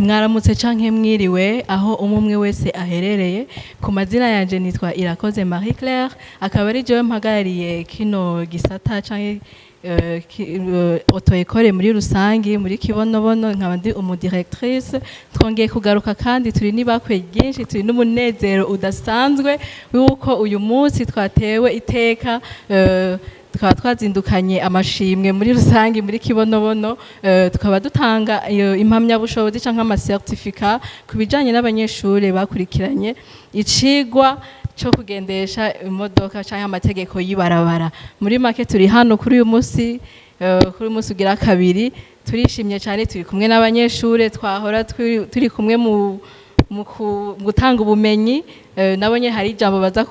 Mwaramutse canke mwiriwe aho umwe umwe wese aherereye. Ku mazina yanje nitwa Irakoze Marie Claire, akaba ari jewe mpagarariye kino gisata canke auto-école muri rusangi muri Kibonobono, nkaba ndi umudirectrice. Twongeye kugaruka kandi turi n'ibakwe ryinshi, turi n'umunezero udasanzwe w'uko uyu munsi twatewe iteka, tukaba twazindukanye amashimwe muri rusangi muri Kibonobono, tukaba dutanga iyo impamyabushobozi canke amacertificat ku bijanye n'abanyeshure bakurikiranye icigwa co kugendesha imodoka canke amategeko y'ibarabara. Muri make turi hano kuri uyu munsi, kuri uyu munsi ugira kabiri, turishimye cyane, turi kumwe n'abanyeshure twahora turi kumwe mu gutanga ubumenyi, nabo nyene hari ijambo baza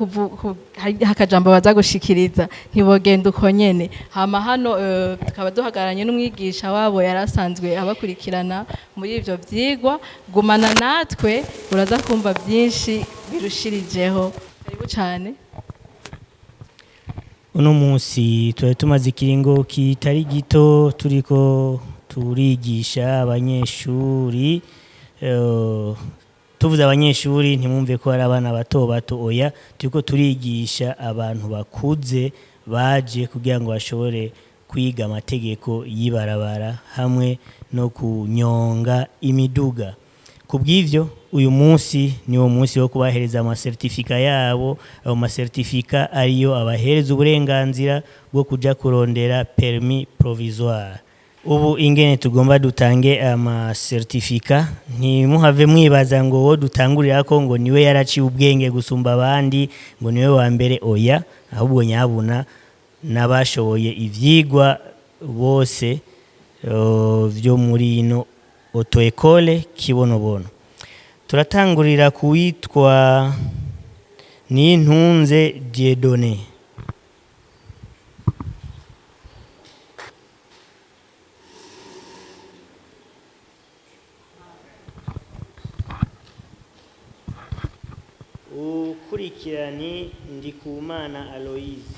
hari akajambo baza gushikiriza, ntibogenda uko nyene. Hama hano tukaba duhagararanye n'umwigisha wabo yarasanzwe abakurikirana muri ivyo vyigwa. Gumana natwe uraza kumva byinshi birushirijeho. Karibu cane. Uno munsi twari tumaze ikiringo kitari gito turiko turigisha abanyeshuri. Tuvuze abanyeshuri ntimwumve ko ari abana bato bato, oya, turiko turigisha abantu bakuze baje kugira ngo bashobore kwiga amategeko y'ibarabara hamwe no kunyonga imiduga. Kubw'ivyo uyu munsi ni wo munsi wo kubahereza amasertifika yabo, ayo masertifika ariyo abahereza uburenganzira bwo kuja kurondera permis provisoire. Ubu ingene tugomba dutange amasertifika, ntimuhave mwibaza ngo wo dutangurira ko ngo niwe yaraciye ubwenge gusumba abandi, ngo niwe wa mbere, oya, ahubwo nyabuna n'abashoboye ivyigwa bose vyo muri ino auto-école Kibonobono. Turatangurira kuwitwa Nintunze Dieudonné. Ukurikira ni Ndikumana Aloise.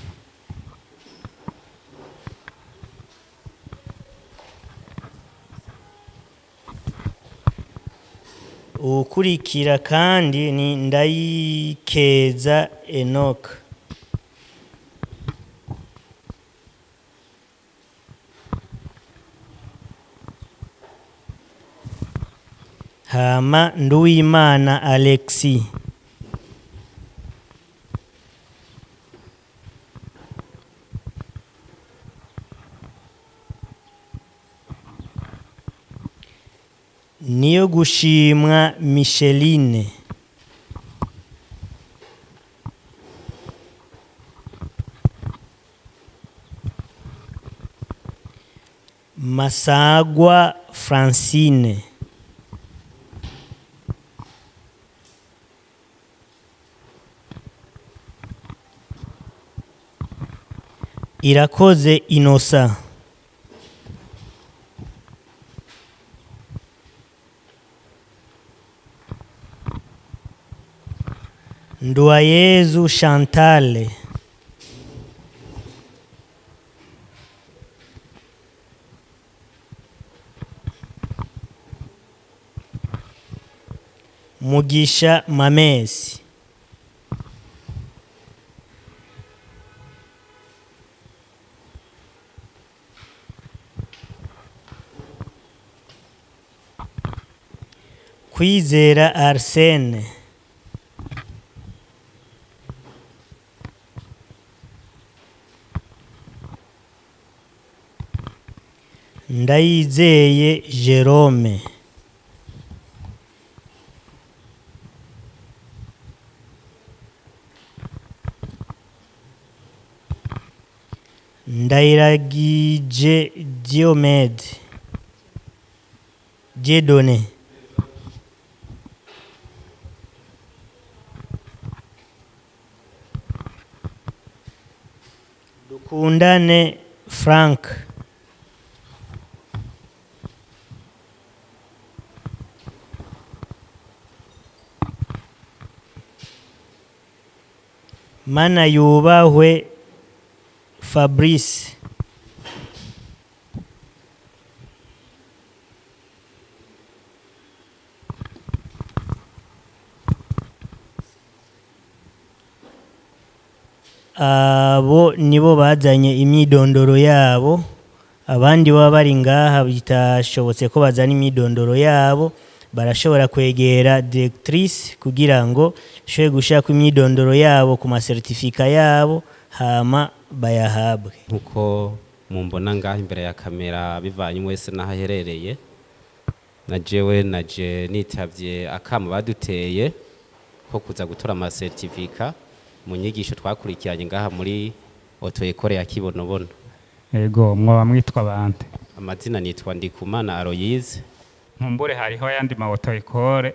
Ukurikira kandi ni Ndayikeza Enoch. Hama Nduwimana Alexis. Niyo gushimwa Micheline. Masagwa Francine. Irakoze Innocent. Nduwayezu Chantal. Mugisha Mamesi. Kwizera Arsene. Ndayizeye Jerome. Ndayiragije Diomede. Dieudonné. Dukundane Frank. Mana yubahwe Fabrice. Abo nibo bazanye imyidondoro yabo. Abandi baba bari ngaha bitashobotse ko bazana imyidondoro yabo, barashobora kwegera directrice kugira ngo ishobore gushaka imyidondoro yabo ku ma certificats yabo, hama bayahabwe. Nkuko mumbona ngaho imbere ya kamera, bivanye wese n'aho aherereye, na jewe naje nitavye akamo baduteye ko kuza gutora ama certificats mu nyigisho twakurikiranye ngaha muri auto-école ya Kibonobono. Ego, mwoba mwitwa bande? Amazina nitwa Ndikumana Aloyize. Nkumbure hariho ayandi ma auto-école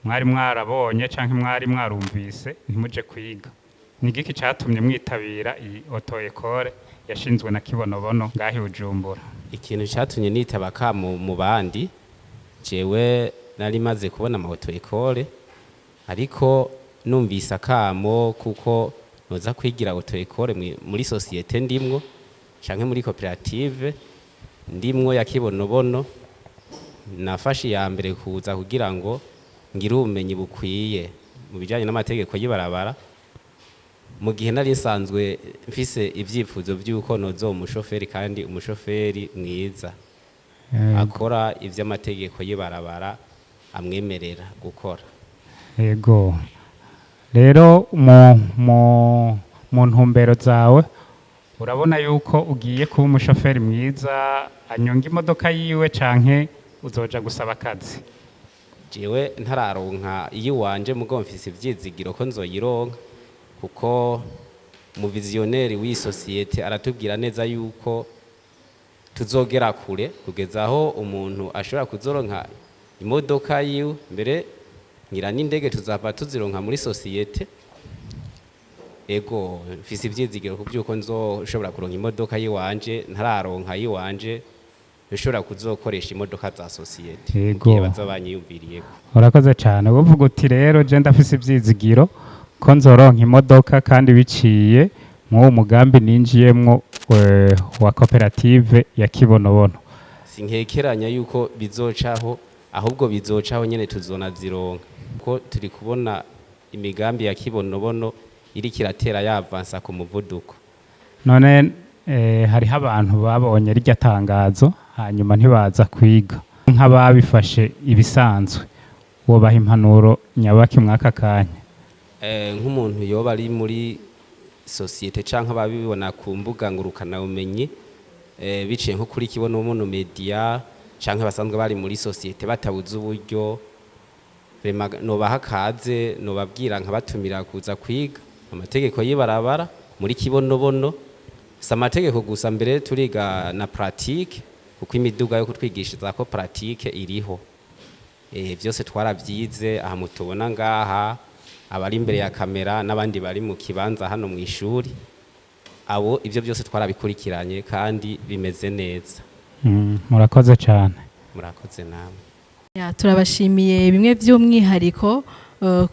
mwari mwarabonye canke mwari mwarumvise ntimuje kwiga. Ni igiki catumye mwitabira iyi auto-école yashinzwe na Kibonobono ngaho i Bujumbura? Ikintu cyatumye nitaba akamo mu bandi, jewe nari maze kubona ama auto-école, ariko numvise akamo kuko noza kwigira auto-école muri société ndimwo canke muri koperative ndimwo ya Kibonobono, nafashe iya mbere kuza kugira ngo ngire ubumenyi bukwiye mu bijanye n'amategeko y'ibarabara, mu gihe nari nsanzwe mfise ivyifuzo vy'uko nozoba umushoferi, kandi umushoferi mwiza akora ivy'amategeko y'ibarabara amwemerera gukora. Ego, rero mu ntumbero zawe urabona yuko ugiye kuba umushoferi mwiza anyonga imodoka yiwe, canke uzoja gusaba akazi? Jewe ntararonka iyo wanje, mugo mfise ivyizigiro ko nzoyironka, kuko mu visionnaire w'iyi société aratubwira neza yuko tuzogera kure kugeza aho umuntu ashobora kuzoronka imodoka yiwe, mbere ngira n'indege tuzava tuzironka muri société. Ego, mfise ivyizigiro ku vyuko nzoshobora kuronka imodoka yiwanje. Ntararonka yiwanje, nshobora kuzokoresha imodoka za société mu gihe bazoba banyiyumviriyeko. Urakoze cyane. Uvuga uti rero je ndafise ivyizigiro ko nzoronka imodoka, kandi biciye mw'uwo mugambi ninjiyemwo wa koperative ya Kibonobono. Sinkekeranya yuko bizocaho, ahubwo bizocaho nyene tuzonazironka, ko turi kubona imigambi ya Kibonobono iriko iratera yavansa ku muvuduko. None hariho abantu babonye rirya tangazo hanyuma ntibaza kwiga, nk'ababifashe ibisanzwe, wobaha impanuro nyabaki mw'aka kanya? Nk'umuntu yoba ari muri société canke ababibona ku mbuga ngurukanabumenyi, biciye nko kuri Kibonobono Media, canke basanzwe bari muri société batabuze uburyo, vraiment nobaha kaze, nobabwira nkabatumira kuza kwiga amategeko y'ibarabara muri Kibonobono. Si amategeko gusa, mbere turiga na pratique, kuko imiduga yo kutwigishiriza ko pratique iriho. Byose twarabyize aha mutubona ngaha, abari imbere ya kamera n'abandi bari mu kibanza hano mu ishuri. Abo ibyo byose twarabikurikiranye kandi bimeze neza. Murakoze cyane. Murakoze namwe. Ya, turabashimiye bimwe by'umwihariko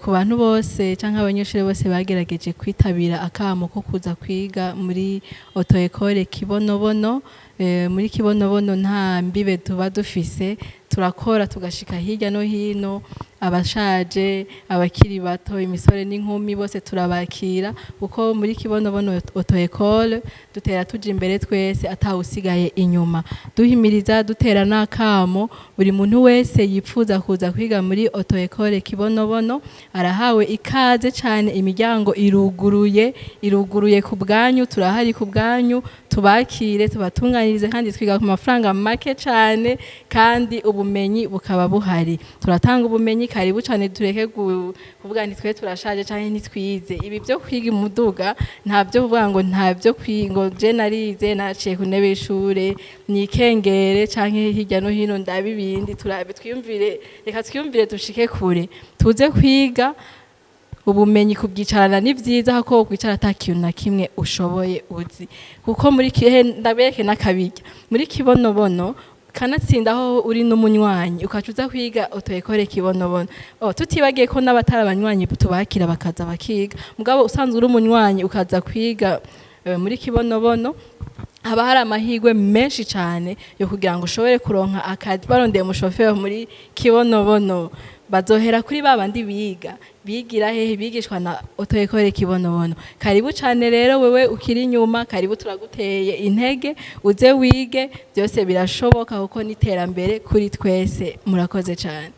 ku bantu bose cyangwa abanyeshuri bose bagerageje kwitabira akamo ko kuza kwiga muri auto-école Kibonobono. Muri Kibonobono nta mbibe tuba dufise, turakora tugashika hirya no hino, abashaje, abakiri bato, imisore n'inkumi, bose turabakira, kuko muri Kibonobono auto-école dutera tuja imbere twese atawusigaye inyuma. Duhimiriza, dutera n'akamo buri muntu wese yipfuza kuza kwiga muri auto-école Kibonobono, arahawe ikaze cyane. Imiryango iruguruye, iruguruye ku bwanyu, turahari ku bwanyu, tubakire, tubatunganirize, kandi twiga ku mafaranga make cyane, kandi ubumenyi bukaba buhari. Turatanga ubumenyi. Karibu cyane. Tureke kuvuga nti twe turashaje cyane ntitwize. Ibi byo kwiga umuduga nta byo kuvuga ngo nta byo kwiga, ngo je narize naciye ku ntebe y'ishure nikengere canke hirya no hino ndabe ibindi. Turabe, twiyumvire, reka twiyumvire dushike kure, tuze kwiga ubumenyi. Kubwicarana ni byiza ko kwicara ata kintu na kimwe ushoboye uzi, kuko muri kihe ndabereke n'akabirya muri Kibonobono kanatsinda aho uri n'umunywanyi ukaca uza kwiga auto-école Kibonobono. Oh, tutibagiye ko n'abatari abanywanyi tubakira bakaza bakiga, mugabo usanzwe uri umunywanyi ukaza kwiga muri Kibonobono, haba hari amahirwe menshi cyane yo kugira ngo ushobore kuronka akazi. Barondeye umushoferi muri Kibonobono. Bazohera kuri ba bandi biga, bigira hehe? Bigishwa na auto-école Kibonobono. Karibu cane rero, wewe ukiri inyuma, karibu, turaguteye intege, uze wige, byose birashoboka kuko n'iterambere kuri twese. Murakoze cane.